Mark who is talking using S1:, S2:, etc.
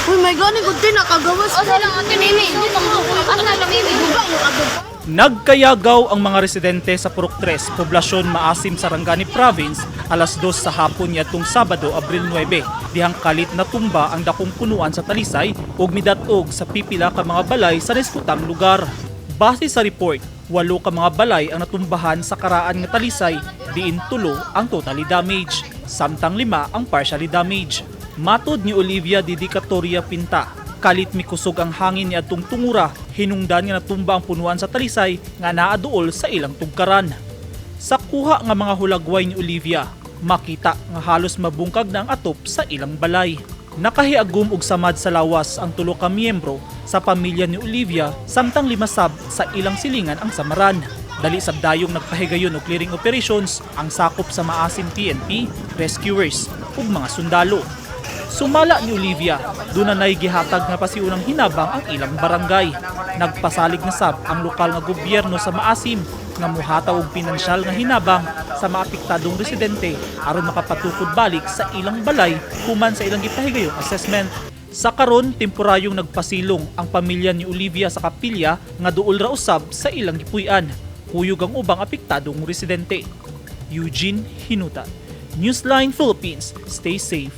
S1: Uy, my God, gud din nakagawas.
S2: O sa lang ate Mimi. Asa na Mimi?
S3: Nagkayagaw ang mga residente sa Purok 3, poblasyon Maasim, Sarangani Province, alas 2 sa hapon niadtong Sabado, Abril 9. Dihang kalit na tumba ang dakong punuan sa Talisay ug midat-og sa pipila ka mga balay sa neskutang lugar. Base sa report, walo ka mga balay ang natumbahan sa karaan nga talisay, diin tulo ang totally damage, samtang lima ang partially damage. Matod ni Olivia Didicatoria Pinta, kalit mikusog ang hangin ni adtong tungura, hinungdan nga natumba ang punuan sa talisay nga naaduol sa ilang tugkaran. Sa kuha nga mga hulagway ni Olivia, makita nga halos mabungkag na ang atop sa ilang balay. Nakahiagom og samad sa lawas ang tulo ka miyembro sa pamilya ni Olivia, samtang lima sab sa ilang silingan ang samaran. Dali sab dayong nagpahigayon og clearing operations ang sakop sa Maasim PNP, rescuers ug mga sundalo. Sumala ni Olivia, dunay gihatag nga pasiunang hinabang ang ilang barangay. Nagpasalig na sab ang lokal nga gobyerno sa Maasim nga muhataw og pinansyal nga hinabang sa maapektadong residente aron makapatukod balik sa ilang balay human sa ilang gipahigayong assessment. Sa karon, temporaryong nagpasilong ang pamilya ni Olivia sa kapilya nga duol ra usab sa ilang gipuy-an. Kuyog ang ubang apektadong residente. Eugene Hinuta, Newsline Philippines. Stay safe.